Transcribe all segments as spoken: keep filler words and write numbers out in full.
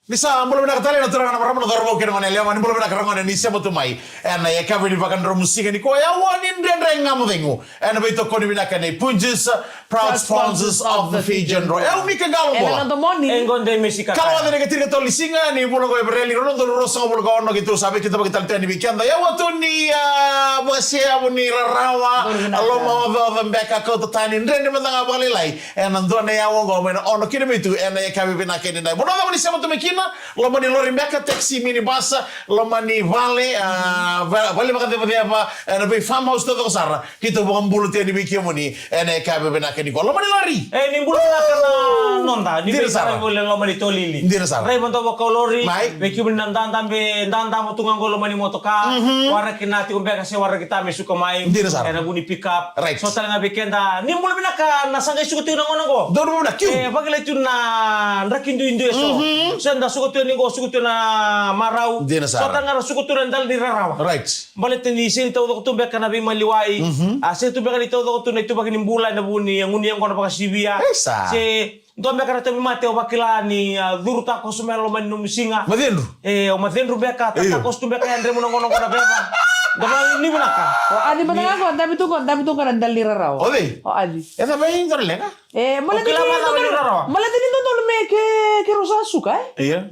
Ni sa bula vinaka tale na turaga, na marama, na cauravou kei na gone yalewa, ni bula vinaka ragone ni sema tu mai ena yakavi ni vakadromusiga nikua. Ia, au ni Dredre Ga Mo Cegu ena veitokoni vinaka nei Punjas Proud sponsors of the Fijian Drua. E au Mika Galo Bola. E na noda moni. E qo dei Mesi Kaka. Kalougata ni ka tiri ka tolu ni siga ni vula qo Epereli, rua na udolu ruasagavulu ka ono, keitou sa veikidavaki tale tu yani vei keda. E au a tu ni, a, vakaseavu ni rarawa, a loma ocaoca beka, kauta tani, dredre mada ga vakalailai ena dua na yawa oqo mai na Ono ki na Vitu ena yakavi vinaka ni nai. Vanua cava ni sema tu mai kina, loma ni lori beka, taxi, minibus, loma ni vale, a, va-, vale vakacevaceva, ena vei farmhouse taucoko sara. Keitou vakabula tu yani vei kemuni ena yakavi vinaka nikua. Loma ni lori. E, ni bula vinaka na noda, ni veiqaravi voli loma ni tolili. Dina sara. Draiva dau vakau lori. Mai. Vei kemuni na dadabe, dadabe tu ga qo loma ni motoka. Waraki na tiko beka se waraki ta me suka mai. Dina sara. Ena vu ni pick up. Right. So tale ga vei keda. Ni bula vinaka na sa qai suka tiko na gauna qo. Donu bula kiu. E, vakilai tu na draki duidui eso. Se da suka tu yani qo, suka tu na marau. Dina sara. So tale ga na suka tu na dela ni rarawa. Right. Baleta ni sega ni taucoko tu beka na veimaliwai. A, sega tu beka ni taucoko tu na ituvaki ni bula ena vu ni gunu yaqona vakasivia. Isa. Se dua beka na tauvimate o vakila ni, a, curu takoso mai loma ni nomu siga. Macedru. E, o macedru beka, ta-, takoso tu beka ya, dremu na gauna qo na veva. Dua beka ni vinaka. O Adi beka ga qo, dabe tu qo, dabe tu qo na dela ni rarawa. O cei? O Adi. E cava e dua na leqa? E, baleta ni dodonu, baleta ni dodonu me ke, keirau sa suka, e? Ia.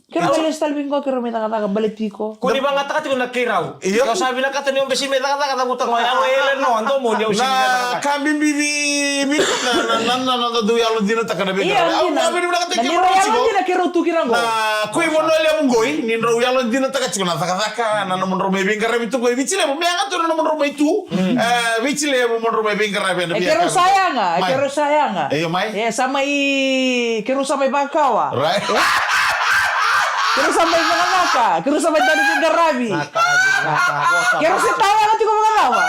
Keirau sa lesu tale vei qo, keirau mai cakacaka baleti iko. Ko ni vakayagataka tiko na keirau. Io. Au sa vinakata ni au bese mai cakacaka, cavuta ga o yau e yale no, a domo ni au sega ni cakacaka. Na ka bibi vei, vei, na, na, na, na, na noda dau yalodinataka na veiqaravi. Io, dina. Au, au vinakata na keirau yalodina, keirau tu kina qo. Na, ko i Vanua Levu qoi, ni drau yalodinataka tiko na cakacaka, na nomudrau mai veiqaravi tu qoi, Viti Levu, me yaga tu na nomudrau mai tu. E, Viti Levu, mudrau mai veiqaravi ena via. E, keirau sa yaga, keirau sa yaga. Io, mai. E, sa mai, keirau sa mai vakawa. Right. Keirau sa mai vakacaka, keirau sa mai dau ni veiqaravi. Keirau se tau yaga tiko vakacava.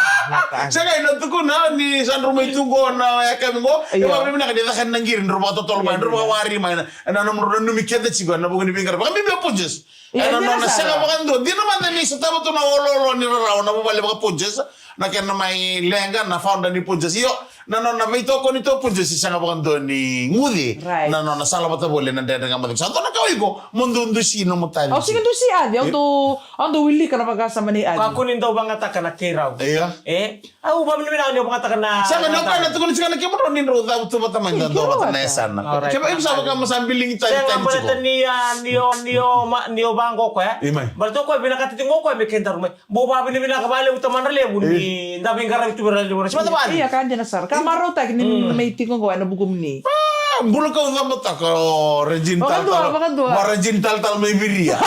Sega, ina tukuna ni sa drau mai tu qo na yakavi qo. Io. E vakavinavinaka ni caka na qiri, drau vakatotolo mai, drau vakawari mai na, na nomudrau nanumi keda tiko ena vuku ni veiqaravi. Vakabibi o Punjas. Io, ena nona sega vakadua. Dina mada ni sotava tu na oloolo ni rarawa na vuvale vaka Punjas, na kena mai leqa na founder ni Punjas. Io, na nona veitokoni tu o Punjas, sega vakadua ni guce. Right. Na nona sala vata voli na Dredre Ga Mo Cegu. Sa dua na ka o iko mo dau dusi nomu tani. Au sega ni dusi Adi, au dau, au dau wilika na vakasama nei Adi. Kakua ni dau vakayagataka na keirau. Io. E? Au vakavinavinaka ni o vakayagataka na. Sega ni o koya na tukuna tiko na kemudrau ni drau cavutu vata mai da dua vata na yasana. Alright. Kevaka iko sa vaka mo sa biligi tani tiko. Sega, baleta ni, a, ni o, ni o, ma, ni o vaqo o koya. Baleta o koya vinakata tiko o koya me kedaru mai. Bau vakavinavinaka vakalevu, tamadra levu, ni da veiqaravi tu vei ira levu na siga. Ia, ka dina sara. Ka marautaki ni mai tiko qo ena vukumuni. A, bula kau camataka o Regina Talatala. Vakadua, vakadua. Mo Regina Talatala mai Viria.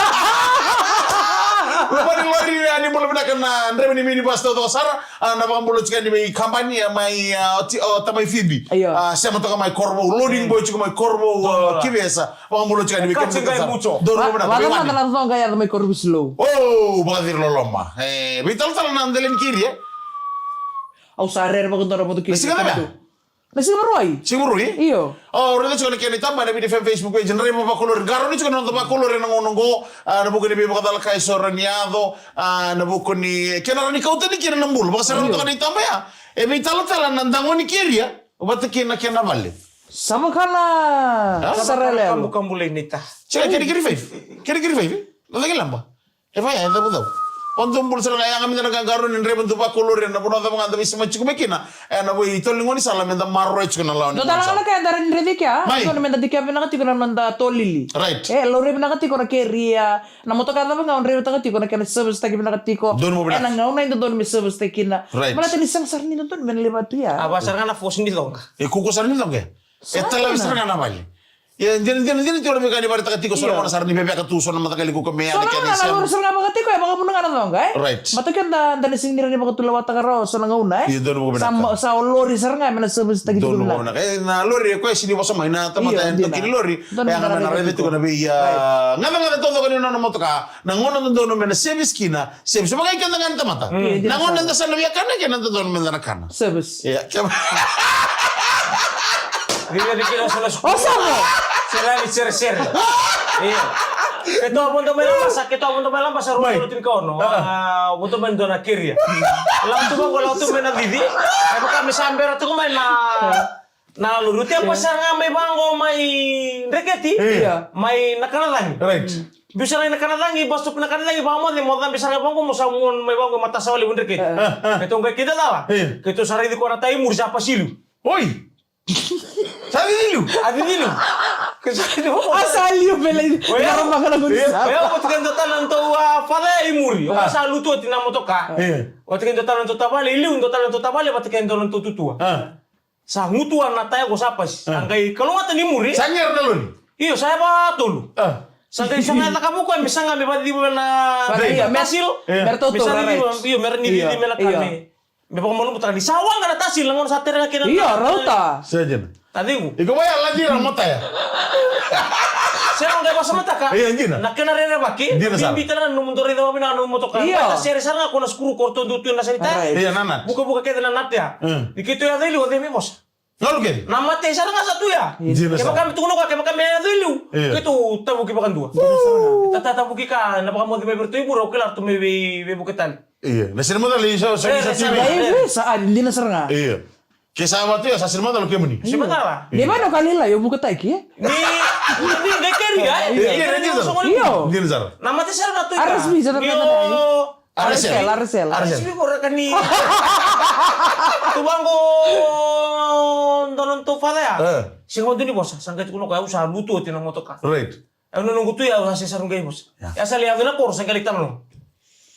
Loma ni lori, a, ni bula vinaka na draiva ni minibus taucoko sara. A, na vakabula tiko yani vei kabani, a, mai, a, o ti-, o tamai Fibi. Io. A, sema toka mai Korovou, loading boy tiko mai Korovou, a, Kivesa. Vakabula tiko yani vei kemuni taucoko sara. Donu bula vinaka. Vakatamata na coqa yaco mai Korovou Slow. O, vakaciri loloma. E, veitalatala na dela ni kiri, e? Au sa rere vakadua na vodo kiri. Na siga cava ya? Na siga Vakarauwai. Siga Vakarauwai? Io. O, raica tiko na kena itaba ena Viti F M Facebook page, draiva vakalori. Qarauni tiko na noda vakalori ena gauna oqo, a, na vuku ni veivakacalaka eso rawa ni yaco, a, na vuku ni kena rawa ni kauta ni kina na bula. Vakasarautaka na itaba ya. E veitalatala na dagoni keria vata kei na kena vale. Sa vaka na sara yalewa. Kabu, kabu lai ni ta. Sega, kena kiri faifi. Kena kiri faifi. Na cagi laba. E vaya, e cavucavu. O dou bula sara ga, e yaga me da na qaqarauni draiva dau vakalori ena vanua cava ga da veisema tiko mai kina. Ena veitolo ni gaunisala me da maroroya tiko na lawa ni gaunisala. Dua tale ga na ka eda rawa ni raica i kea. Mai. Dodonu me da dikevi vinaka tiko na noda tolili. Right. E, laurai vinaka tiko na keria. Na motoka cava ga o draivitaka tiko, na kena service taki vinaka tiko. Donu mo vinaka. Ena gauna e dodonu me service taki kina. Right. Baleta ni sega sara ni dodonu me na levu tu ya. A, va sara ga na force ni coqa. E kuku sara ni coqa. E talavi sara ga na vale. Ia, dina, dina, dina, tiko na veika ni vakaraitaka tiko, so na gauna sara ni veveka tu so na mataqali kuka me yana kena isema. So na gauna na lori sara ga vakatiko, e vakavuna ga na coqa, e? Right. Baleta keda, da na sega ni rawa ni vakatulewataka rawa so na gauna, e? Io, donu vakavinavinaka. Sa, sa o lori sara ga me na service taki tiko vinaka. Donu vakavinavinaka. E, na lori, e koya sega ni vosa mai na tamata e toki ni lori. Donu vakavinavinaka. E, yaga me na raica tiko na vei, a, gacagaca taucoko ni nona motoka. Na gauna dodonu me na service kina, service. Vaka i keda ga ni tamata. Mm. Na gauna eda sa na via kana, kena dodonu me da na kana. Service. Ia, ke Viria ni kila sa na sukuru. O Savo. Sera ni seresere. Ia. Keitou a vodo mai Labasa, keitou a vodo mai Labasa, rua na udolu tinikaono. A, vodo mai dua na keria. Lako tu vaqo, lako tu mai na cici. E vaka me sa bera tiko mai na Na lori, oti a basi sara ga mai vaqo mai Dreketi. Io. Mai Nakanacagi. Right. Biu sara ga i Nakanacagi, bus stop Nakanacagi, vakamoce mo cabe sara ga vaqo mo sa mua mai vaqo matasawa levu Dreketi. Keitou qai kida cala. Io. Keitou sa raici koya na taya i muri sa pasi liu. Oi! Sa cici liu? A cici liu. Keitou sa raici koya. A sa liu me lai. Oya. Oya, vata kei dua tale na nodatou, a, father i muri. Oya sa lutu oti na motoka. Io. Vata kei dua tale na nodatou tavale i liu, dua tale na nodatou tavale vata kei dua na nodatou tutua. Sa gutuwa na taya qo sa pasi. A qai kalougata ni muri. Sa gera na lori? Io, sa yava tolu. Sa qai sa mai caka vuku me saga me vaciva na tasil. Mera tautau, right. Io, mera ni cici me na ka me, me vakamalumutaka ni sa waqa na tasil na gauna sa tere ga kina. Io, rauta. Sa dina. Taciqu. Iko mai a laci ira mo taya. Sega, qai vakasamataka. Io, dina. Na kena rerevaki. Dina sara. Bibi tale ga na nomudou raica vakavinaka na nomu motoka. Io. Mai tasere sara ga ko na sukuru ko ratou dau tu na sanitaya. Right. Io, na nut. Vukavuka kece na nut ya. Ni keitou yaco i liu o cei me vosa? Galu kece. Na mate sara ga sa tu ya. Dina sara. Kevaka me tukuna koya, kevaka me yaco i liu. Io. Keitou tavuki vakadua. Tata tavuki ka na vakamoce mai vei ratou i vura, au kila ratou mai vei, veivuke tale. Io. Na sere macala i sa, sa, sa tu i vei. Sa, a, dina sara ga. Io. Ke sa vatu ya, sa sere macala o kemuni. Sere macala. Ni vana o ka lailai o vukataki, e? Ni, ni, ni keri, e? Io, io, io. Dina sara. Na mate sara ga tu ya. R S V sara ga. Io. R S L, R S L. R S L. Ko raka ni. Tu vaqo dua na nodatou father ya. Sega vakadua ni vosa, sa qai tukuna o koya, au sa lutu oti na motoka. Right. Au na noqu tu ya, au sa sega sara qai vosa. Ya sa lai yaco na koro, sa qai lai tana noqu.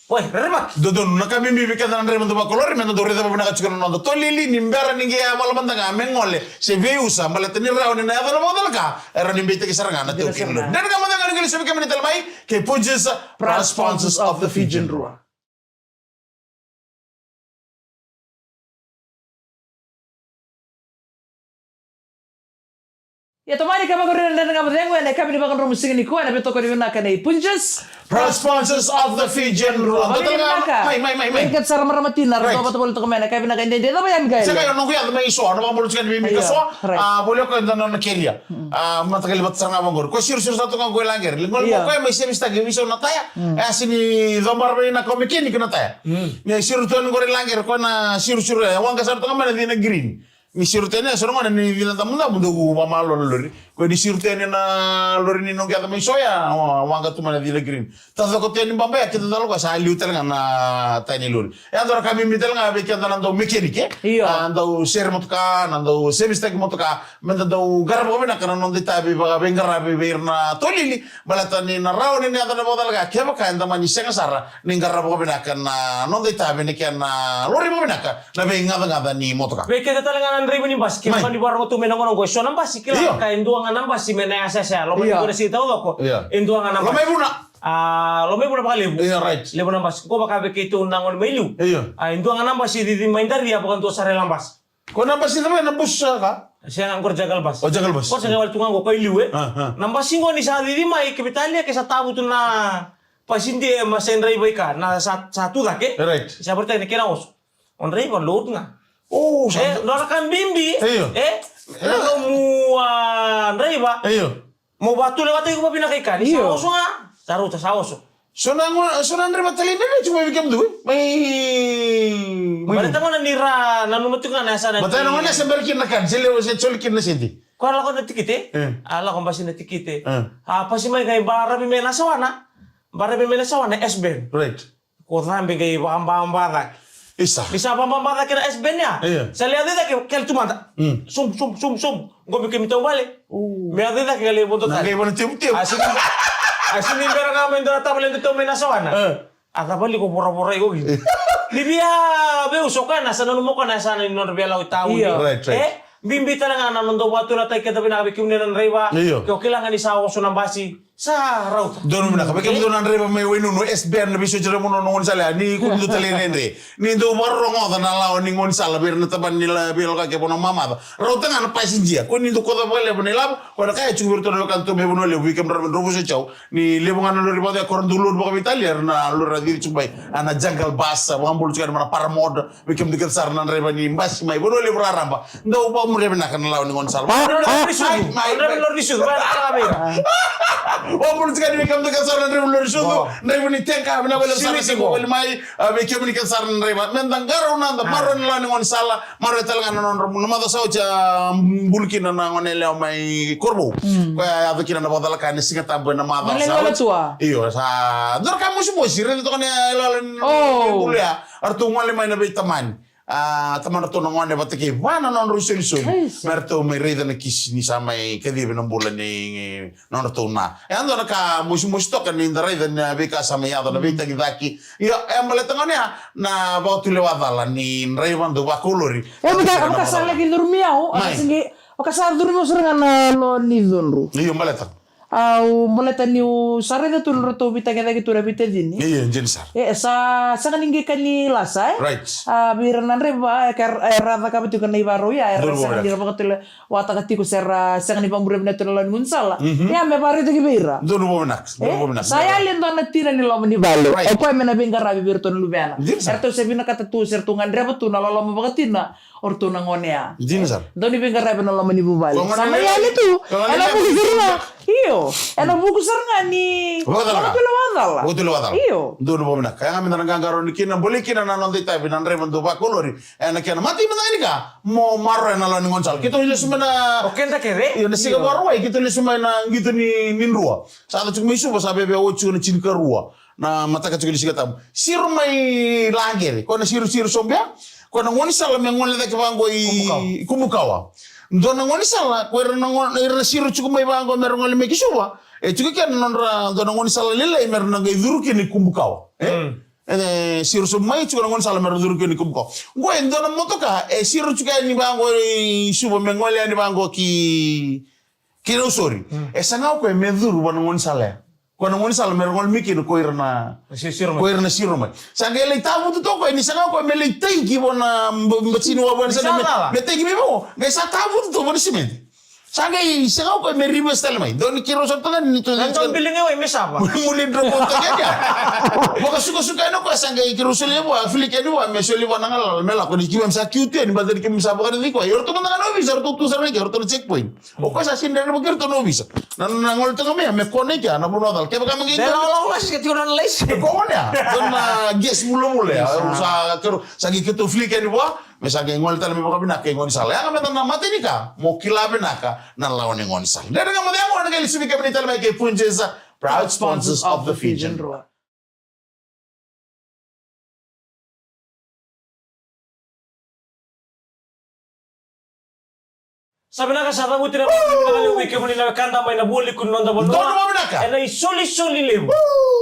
Oi, rerevaki. Dodonu, na ka bibi vei keda na draiva dau vakalori, meda dau raica vakavinaka tiko na noda tolili, ni bera ni qai yavala mada ga me gole se veiusa, baleta ni rawa ni na yaco na vakacalaka, e rawa ni beitaki sara ga na taukei ni lori. Dina sara ga. Dina ga mada ga ni qai lesu vei kemuni tale mai, kei Punjas, proud sponsors of the Fijian Drua. Ia, tomani ka vakarusa na Dredre Ga Mo Cegu ena yakavi ni vakadromu siga nikua ena veitokoni vinaka nei Punjas. Proud sponsors of the Fijian Drua. Mai, mai, mai, mai. Keda sa rarama tina, right. Ratou vata voli toka mai na yakavi vinaka edaidai. Cava yani ka? Sega, io, noqu yaco mai Soa, na vakabula tiko ni mai Mika Soa. Right. A, voli o koya e dua na nona keria. A, mataqali vata sara ga vaqori. Koya siro siro sa toka qo i laqeri. Qori o koya mai service taki veisau na taya. E a sega ni cobara mai na kau mechanic na taya. Ni siro tu yani qori i laqeri, koya na siro siro ya. Waqa sara toka mai na cina green. Ni siro tu yani, a soro gona ni cina damudamu dau vamalua na lori. Koya ni siro tu yani na lori ni noqu yaco mai Soa ya, waqa tu mai na cina green. Tacoko tu yani baba ya, kida cala koya sa liu tale ga na taya ni lori. E a dua na ka bibi tale ga vei keda na dau mechanic, e? Io. A dau sere motoka, na dau service taki motoka, meda dau qarava vakavinaka na noda itavi vakaveiqaravi vei ira na tolili, baleta ni na rawa ni na yaco na vakacalaka kevaka eda mani sega sara ni qarava vakavinaka na noda itavi ni kena lori vakavinaka na veigacagaca ni motoka. Vei keda tale ga na draiva ni basi, kevaka ni vakarogo tu mai na gauna oqo, e so na basi, kila ka e dua ga na basi mai na yasayasa ya, loma ni kua na siga taucoko, e dua ga na basi. Loma i Vuna. A, loma i Vuna vakalevu. Io, right. Levu na basi. Qo vaka vei keitou na gole mai liu. Io. A, e dua ga na basi cici mai Daria, vakadua sara e la basi. Ko na basi cava, na bus sa ka? Sega, qori Jungle Bus. O, Jungle Bus. Qori sa qai wale tu ga qo ko i liu, e. A, a. Na basi qo ni sa cici mai, kevitalia ke sa tavutu na passenger ma se draiva i ka, na sa, sa tu cake. Right. Sa vakaraitaka na kena oso. O draiva load ga. O, sa. E, nona ka bibi. Io. E, na nomu, a, draiva. Io. Mo vakatulewataki iko vakavinaka i ka, ni sa oso ga, sa rauta, sa oso. So na gone, so na draiva tale i Dredre tiko mai vei kemudou, e? Mai, mai. Baleta gona ni ra nanuma tiko ga na yasana. Baleta na gone se bera kina na ka, se levu, se soli kina na sede. Ko a lako na tikite? E. A lako basi na tikite. E. A pasi mai qai baravi mai na sawana. Baravi mai na sawana, S-bend. Right. Ko cabe qai vakababa cake. Isa. Ni sa vakababa cake na S-bend ya. Io. Sa lai yaco i cake, kele tu mada. Mm. Sum, sum, sum, sum. Qo me kemi taubale. O. Me yaco i cake qai lai vodo tale. Na qai vana tevutevu. A sini, a sini bera ga mai dua na tavale dau tau mai na sawana. E. A tavale ko voravora iko kina. Ni via veiusa o koya na sa nanuma o koya na yasana ni nodra veiyalayalati. Io. Right, right. E? Bibi tale ga na noda vakatulewataki keda vinaka vei kemuni na draiva. Io. Ke o kila ga ni sa oso na basi. Sa rauta. Donu vinaka. Vei kemudou na draiva mai Wainunu, S-bend, na veisoji, na vanua na gaunisala ya, ni kua ni dau talei dredre. Ni dau vakarogoca na lawa ni gaunisala vei ira na tabana ni veiyalayalati kei na mamaca. Rauta ga na passenger. Ko ni dau koca vakalevu na ilavo. Ko na ka e tiko vei iratou na wekadatou mai Vanua Levu, vei kemudrau na Drovosojau. Ni levu ga na lori vakacaca ko ra dau load vakaveitalia, era na lori ra cici tiko mai. A na Jungle Bus, sa vakabula tiko yani mai na Paramount. Vei kemudou kece sara na draiva ni basi mai Vanua Levu raraba. Dau vakamuria vinaka na lawa ni gaunisala. Mai, mai, mai. Vakabula tiko yani vei kemuni kece sara na draiva ni lori sucu, draiva ni teka, vinaka vakalevu sara na tiko voli mai, a, vei kemuni kece sara na draiva. Meda qarauna, da maroroya na lawa ni gaunisala, maroroya tale ga na nodra, na macawa sa oti a bulu kina na gone yalewa mai Korovou. Koya a yaco kina na vakacalaka ena Sigatabu ena macawa sa oti. Io, sa dua na ka mosimosi, raica toka na yaloyalo ni bulu ya, eratou gole mai na veitamani. A, tamadratou na gone vata kei va na nodrau isolisoli. Me ratou mai raica na kisi ni sa mai kacivi na bula ni nodratou na. E a dua na ka mosimosi toka ni da raica na veika sa mai yaco, na veitagicaki. Io, e baleta gone ya na vakatulewa cala ni draiva dau vakalori. E vaka, vaka sa laki curumi au, vaka sa curumi au sara ga na lo ni cudru. Io, baleta. Au baleta niu sa raica tu na ratou veitagicaki tu na veitacini. Io, dina sara. E sa sega ni qai ka ni lasa, e? Right. A, vei ira na draiva, e ka era cakava tiko na ivarau ya, era sega ni ra vakatulewa wataka tiko se ra sega ni vakamuri vinaka tu na lawa ni gaunisala. Ia me vakaraitaki vei ira. Donu vakavinaka, donu vakavinaka. Sa yali e dua na tina ni loma ni vale. Right. O koya me na veiqaravi vei iratou na luvena. Dina sara. Eratou se vinakata tu, se ratou gadreva tu na loloma vakatina. O ratou na gone ya. Dina sara. Dau ni veiqaravi ena loma ni vuvale. Sa mai yali tu. Ena vuku sara ga. Io. Ena vuku sara ga ni vakatulewa cala. Vakatulewa cala. Io. Donu vakavinaka. Ka yaga me da na qaqarauni kina, bolei kina na noda itavi na draiva dau vakalori. Ena kena mata i mata ni ka mo maroroya na lawa ni gaunisala. Keitou lesu mai na. O keda kece. Io, na siga Vakarauwai keitou lesu mai na qito ni, ni drua. Sa yaco tiko mai Suva, sa veve oti tiko na tinikarua. Na mataka tiko ni Sigatabu. Siro mai Laqere. Ko na siro, siro sobu ya. Ko na gaunisala me gole cake vaqo i Kubukawa. Kubukawa. Dua na gaunisala, ko ira na gone, ira na siro tiko mai vaqo me ra gole mai ki Suva. E tiko kina na nodra, dua na gaunisala lailai me ra na qai curu kina i Kubukawa. E? E siro sobu mai, tiko na gaunisala me ra curu kina i Kubukawa. Qo e dua na motoka, e siro tiko yani vaqo i Suva, me gole yani vaqo ki, ki Nausori. E saga o koya me curu vua na gaunisala ya. Ko na gaunisala me ra gole mai kina ko ira na, ko ira na siro mai. Sa qai lai tavutu toka, ni saga o koya me lai taiki vua na batini wa vua na sa me, me taiki mai vua. Qai sa tavutu toka vua na simede. Sa qai saga o koya me reverse tale mai. Dau ni keirau sota ga ni tu. Na tau bilingi wai me sava. Muli dro ko toka ya. Vakasukasuka ena koya sa qai keirau solia vua, filiki yani vua, me solia vua na galala, me lako ni keimami sa kiu tu yani, baleta ni keimami sa vakaraici koya. Iratou mada ga na ovisa, iratou tu sara ga, iratou na checkpoint. O koya sa sini rerevaki iratou na ovisa. Na, na gole toka mai, me kona i kea, na vanua cala. Kevaka me qai. Dela wala wala, sika tiko na laisi. Ko gone ya. Dua na gas vulavula ya. Sa, kero, sa qai keitou filiki yani vua, me sa qai gole tale mai vakavinaka, qai gaunisala. Yaga me da na mata ni ka, mo kila vinaka, na lawa ni gaunisala. Dede ga mo cegu, na qai lisi vei kemuni tale mai kei Punjas, proud sponsors of the Fijian Drua. Sa vinaka sa cavuti na vinaka levu vei kemuni na wekada mai na vualiku ni noda vanua. Donu vakavinaka. Ena isolisoli levu.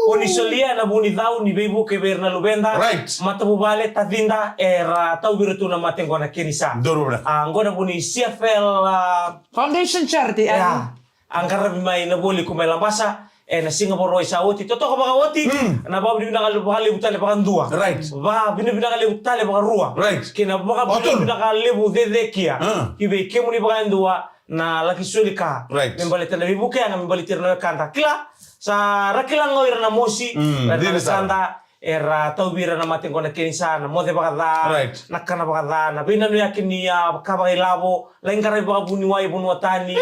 O ni solia ena vu ni cau ni veivuke vei ira na luveda. Right. Matavuvale, tacida, era tauvi ira tu na mate qo na kenisa. Donu vakavinaka. A, qo na vu ni C F L, a, Foundation Charity, a, a qaravi mai na vualiku mai Labasa, ena siga Vakarauwai sa oti, totoka vakaoti, na vakavinavinaka vakalevu tale vakadua. Right. Vakavinavinaka levu tale vakarua. Right. Kei na vakavinavinaka levu cecekia. Ki vei kemuni vakadua na laki soli ka. Right. Me baleta na veivuke yaga, me baleti ira na wekada. Kila, sa ra kila ga o ira na mosi, era na wekada, era tauvi ira na mate qo na kenisa, na moce vakaca, right, na kana vakaca, na veinanuyaki ni a ka vakailavo, lai qaravi vakavuniwai, vanua tani,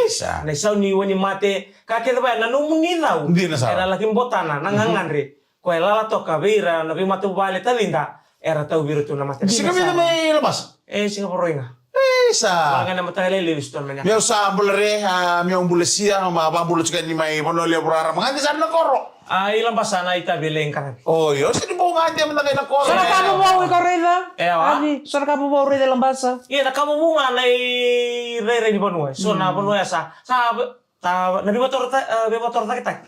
na isau ni wainimate, ka kece vaya na nomuni cau. Dina sara. Ena laki botana na gagadre. Ko e lala toka vei ira na veimatavuvale, tacida, era tauvi ira tu na mate. Siga vinaka mai Labasa. E, siga Vakarauwai ga. Isa. Vaka na mataka lailai ni sotona mena. Meu sa bula re, a, meu bula sia, ma vabula tiko ni mai Vanua Levu rara. Ma gade sara na koro. A, i Labasa na itavi e lai qaravi. O, io, sa ni bau gade mada ga i na koro. So na ka vovou iko raica. E, wa? Ani, so na ka vovou raica i Labasa. Ia, na ka vovou ga na irairai ni vanua. So na vanua ya sa, sa, sa, na veivatorata-, e, veivakatorocaketaki.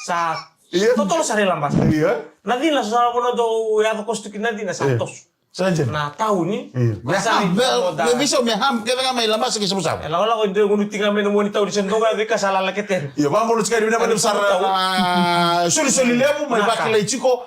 Sa, io, totolo sara i Labasa. Io. Na cina sa vanua dou yaco koso tu kina na cina sa toso. Sa dina. Na tauni. Io. Me ham, me, me visau me ham, kece ga mai Labasa ki Savusavu. E lakolako e dua gunu tiga mai na mua ni tauni, se dua ga vei ka sa lala kete. Io, vabolo tikari vina vale sara, a, solisoli levu, mai vakilai tiko,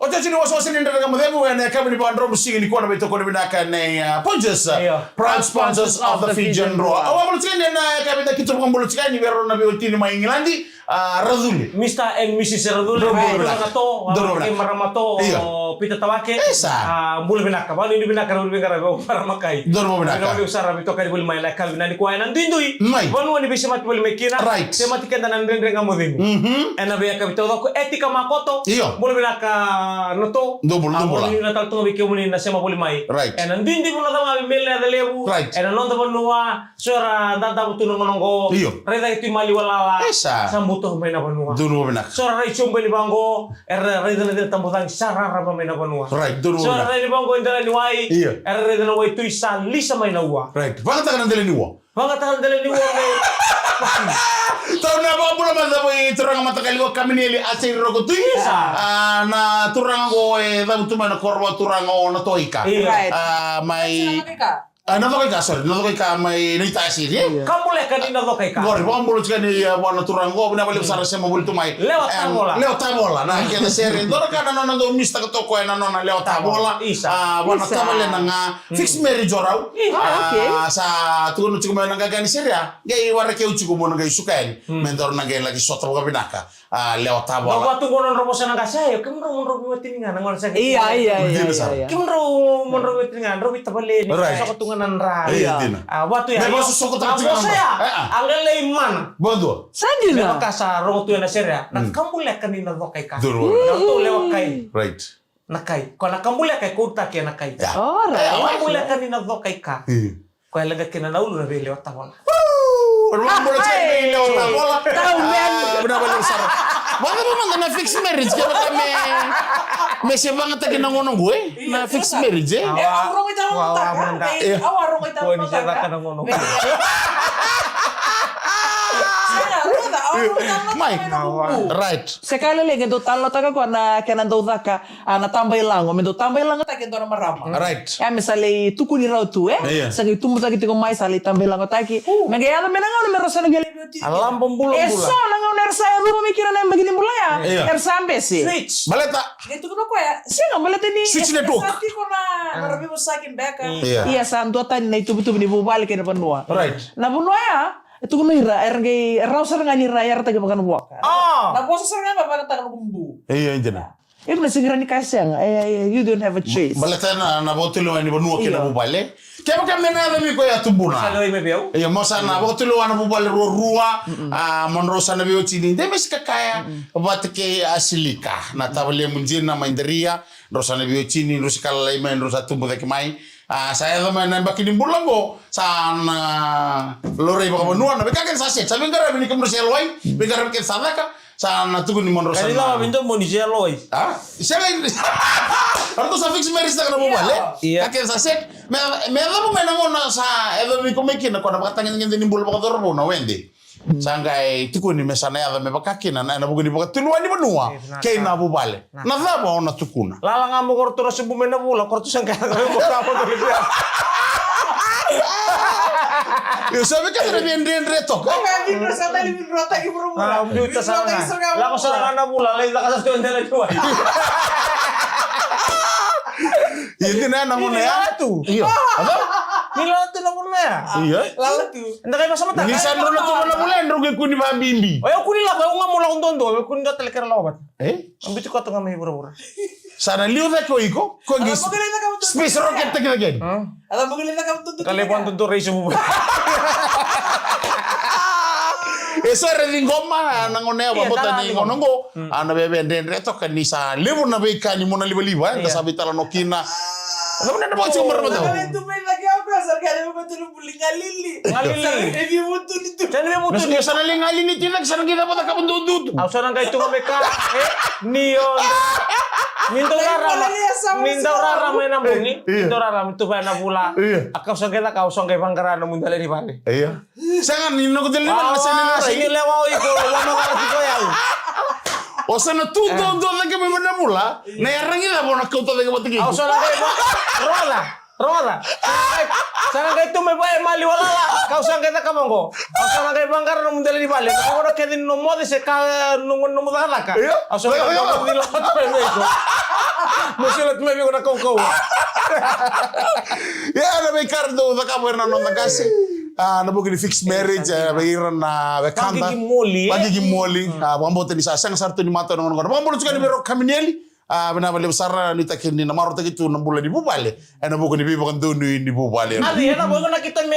Otioti ni wasewase ni Dredre Ga Mo Cegu ena yakavi ni vakadromu siga nikua, na veitokoni vinaka nei, uh, Pontius, uh, Io. Proud sponsors of the Fijian Drua. Au vakabula tiko yani ena yakavi ni kitovu, vakabula tiko yani vei ira na veiwatini mai Igiladi, uh, Racule. Mister and Missus Racule, Donu vei vinaka. Turaga to, Donu vei vinaka. Marama to, Io. Peter Tawake. Isa. Uh, bula vinaka, vakanuinui vinaka na veiqaravi, marama kai. Donu vei vinaka. Vinaka vakalevu sara veitokani voli mai ena yakavi nikua ena duidui. Mai. Vanua ni veisemati voli mai kina. Right. Semati keda na Dredre Ga Mo Cegu. Mhm. Ena veiyakavi taucoko, Etika Makoto. Io. Bula vinaka na to. Dou bula, dou bula. Au vakavinavinaka tale tu ga vei kemuni na sema voli mai. Right. Ena duidui, vanua cavu ga mai Melenacalevu. Right. Ena noda vanua, so era dadavu tu na gauna oqo. Io. Raica tu i maliwa lala. Isa. Sa buto mai na vanua. Donu vei vinaka. So era rai sobu yani vaqo, era raica na cina tabocagi sa rarama mai na vanua. Right, donu vei vinaka. So era rai yani vaqo i dela ni wai. Io. Era raica na waitui sa lisa mai na ua. Right. Vakayagataka na dela ni ua. Vakayagataka na dela ni ua qai. Tou na vakabula mada vei turaga mataqali qo, Kaminieli Aseri Rokotui. Isa. A, na turaga qo e cavutu mai na koro vakaturaga o Natoika. Io. Right. A, mai Natoika. A, Natoika, sorry, Natoika mai Naitasiri, e? Io. Kabuleka ni Natoika. Qori, vakabula tiko yani, a, vua na turaga qo, vinaka vakalevu sara sema voli tu mai. Lewa Tavola. Lewa Tavola, na kena sere. Dua na ka na nona dau miss taka toka o koya na nona Lewa Tavola. Isa. A, vua na tavalena ga. Fixed marriage o rau. Ah, okay. Ah, sa tukuna tiko mai na qaqa ni sere ya. Qai waraki au tiko mo na qai suka yani. Mm. Me daru na qai laki sota vakavinaka. Ah, Lewa Tavola. Dau vatu qo nodrau vosa na qase, io, kemudrau mo drau veiwatini ga na gauna sa qai. Ia, ia, ia, ia. Kemudrau mo drau veiwatini ga, drau veitavaleni. Right. Soko tu ga na dra. Ia, dina. Ah, vatu ya. Me vosa soko tu ga na dra. Ah, ah. A qai lai mana. Vadua. Sa dina. Me vaka sa rogo tu ena sere ya. Na kabuleka ni Natoika. Duru. Na tou lewa kai. Right. Na kai. Ko na kabuleka e koutaki ena kai. Ya. Alright. Na kabuleka ni Natoika. Io. Ko e leqa kina na ulu na vei Lewa Tavola. Ulu na vei Lewa Tavola. Tau men. Ah, vinaka vakalevu sara. Vakacava mada na fixed marriage, kevaka me, me se vagataki na gauna qo, e? Na fixed marriage, e? E, au rogo i talo na taka. E, au a rogo i talo na taka. Ko ni se vaka na gauna qo. Sega, rogo i talo na taka. Mai. Right. Se ka lailai, qai dau talanoataka koya na kena dau caka, a, na tabailago, me dau tabailagotaki e dua na marama. Right. Ia me sa lai tukuni rawa tu, e? Ia. Sa qai tubu cake tiko mai, sa lai tabailagotaki. Me qai yaco mai na gauna me rau sa na qai lai veiwatini. A laba bulabula. E so na gauna era sa yaco mai kina na yabaki ni bula ya. Ia. Era sa bese. Switch. Baleta. Qai tukuna o koya, sega, baleta ni switch network. Sa tiko na, na veivosaki beka. Ia. Ia sa duatani na ituvatuva ni vuvale kei na vanua. Right. Na vanua ya, e tukuna o ira, era qai, rau sara ga ni ra yarataki vaka na vuaka. Ah. Na vosa sara ga me vakataka na noqu bu. Ia, ia, dina. Ia, na sega ni ra ni kaya sega. E, e, you don't have a choice. Baleta na, na vakatulewa ni vanua kei na vuvale. Kevaka me na yaco vei iko ya, tubuna. Sa lewa mai vei au. Ia, mo sa na vakatulewa na vuvale ruarua. Mm-mm. A, mo drau sa na veiwatini. De me sa kaya. Mm-mm. Vata kei Asilika. Na tavalemu dina mai Daria. Drau sa na veiwatini, drau sa ka lalai mai, drau sa tubu cake mai. A, sa yaco mai na yabaki ni bula qo, sa na laurai vakavanua, na veika kece sa set, sa veiqaravi ni kemudrau se yalowai, veiqaravi kece sa caka, sa na tukuni mo drau sa na. Ka ni cava me dua mo ni se yalowai. A? Sega ni. Ratou sa fix marriage taka na vuvale. Ia. Ka kece sa set, me, me yacova mai na gauna sa yacovi iko mai kina, ko na vakatagedegede ni bula vakacauravou na wede. Sa qai tukuni me sa na yaco me vaka kina na, ena vuku ni vakatulewa ni vanua kei na vuvale. Na cava o na tukuna? Lala ga mo ko ratou na sobu mai na vula, ko ratou sa qai yaco me vaka mo dole via. Io, sa vei kece na via dredre toka. Ah, biuta sara ga. Lako sara ga na vula, lai caka sa tu e dela ni wai. Ia, dina na gauna ya. Ni lala tu. Io. Ni lala tu na vula ya. Io. Lala tu. Eda qai vasamataka. Ni sa drau na tu na vula, drau qai kua ni vabibi. O yau kua ni lako, au ga mo lako duadua, au kua ni dua tale kera lako vata. E? Au biuti koto ga mai vuravura. Sa na liu cake o iko, ko qai space rocket taki cake. Ka lai vua duadua rai sobu. E so era ciqoma na gauna ya, vakabauta ni gauna qo. A na veve dredre toka ni sa levu na veika ni mona livaliva, eda sa veitalanoa kina. Sa mona na vakatiko marama tau. Galili. Galili. Sa na via vutuni tu. Sa na via vutuni. Sa na li galili tu, sa na qai cava cakava dudu tu. Au sa na qai tu ga me ka. E, ni o. Ni dau rarama. Ni dau rarama ena buni. Ni dau rarama tu vaya na vula. A kau sa qai caka, au sa qai vaqara na mudu dela ni vale. Ia. Sega ni noqu dela ni vale, sega ni lewa o iko, wa no vale tiko yau. O sa na tu duadua cake mai na vula. Na yaragi cava o na kauta cake vata kei iko. Au sa na qai va. Rola. Rogoca. Sa na qai tu mai vaya e maliwa lala. Kau sa qai cakava oqo. Au sa na qai vaqara nomu dela ni vale. Oqo na kece ni nomu moce se ka nomu, nomu cakacaka. Io. Au sa na qai vaqara nomu dela ni vale. Mo sila tu mai vei iko na kaukau. Ia, na veika era dau cakava ira na noda qase. A, na vuku ni fixed marriage, e, vei ira na wekada. Vagigi moli, e? Vagigi moli. A, vakabauta ni sa sega sara tu ni matau na gauna qo. Vakabauta tiko ni vei ira o Kaminieli. A, vinaka vakalevu sara, nuitaki ni na marautaki tu na bula ni vuvale. Ena vuku ni veivakadonui ni vuvale. Adi, ena vuku na kita me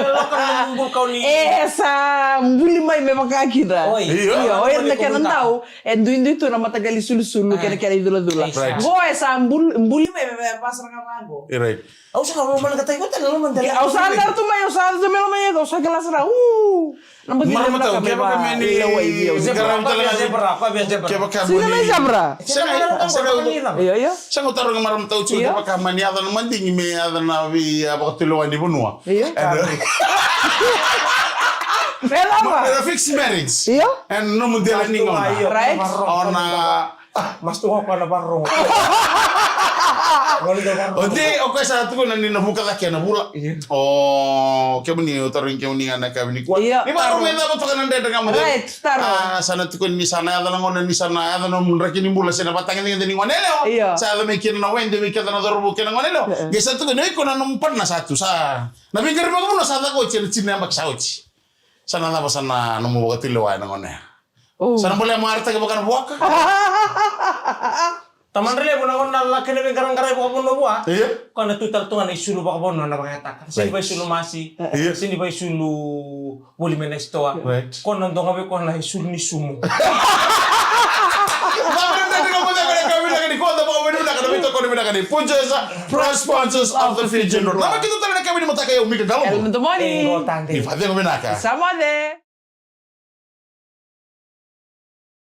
loka na bukau ni. E sa buli mai me vaka kina. Oi. Io, io, oi, na kena dau. E duidui tu na mataqali sulusulu, kena, kena iculacula. Right. Qo e sa bul-, buli mai me, me vasara ga vaqo. Right. Au sa lomana ka tai, kota na lomana tale. Au sa daru tu mai, au sa daru tu mai, lomana, au sa kila sara. U. Na bati. Marama tau, kevaka me ni zebra, zebra, zebra. Kevaka me ni zebra. Sega, sega. Io, io. Sega, taro ga marama tau, kevaka me ni yaco na madigi me yaco na vei, a, vakatulewa ni vanua. Io. Ena fixed marriage. Io. Ena nomu dela ni gauna. Right. Ona. Mas tu ko na varong. O de, o koya sa tukuna ni na vuka cake na vula. Io. O kemuni, o tarogi kemuni ga na yakavi nikua. Io. Ni varong e cava toka na dredre ga mo de. Right, taro. A, sa na tukuni ni sa na yaco na gauna ni sa na yaco na nomu draki ni bula se na vatagedegede ni gone yalewa. Io. Sa yaco mai kina na wede vei keda na cauravou kei na gone yalewa. Qai sa tukuni o iko na nomu partner sa tu sa. Na veiqaravi vakavanua sa caka oti ena tini na yabaki sa oti. Sa na cava sa na nomu vakatulewa ena gauna ya? Sa na bolea marautaki vaka na vuaka. Tamana levu na gauna na kena veiqaraqarai vakavanua vua. Io. Ko na tu tale tu ga na isulu vakavanua na vakayagataka. Sega ni vakaisulu masi. Io. Sega ni vakaisulu voli mai na sitoa. Right. Ko na doga vei ko na isulu ni sumu. Vakavinaka ni ko da vakavinaka ni ko da vakavinaka na veitakoni vinaka ni Punjas, proud sponsors of the Fijian Drua. Nama keitou tale na yakavi ni mataka, au Mika Galomu. Ellen Domoni. Ni vakacegu vinaka. Sa moce.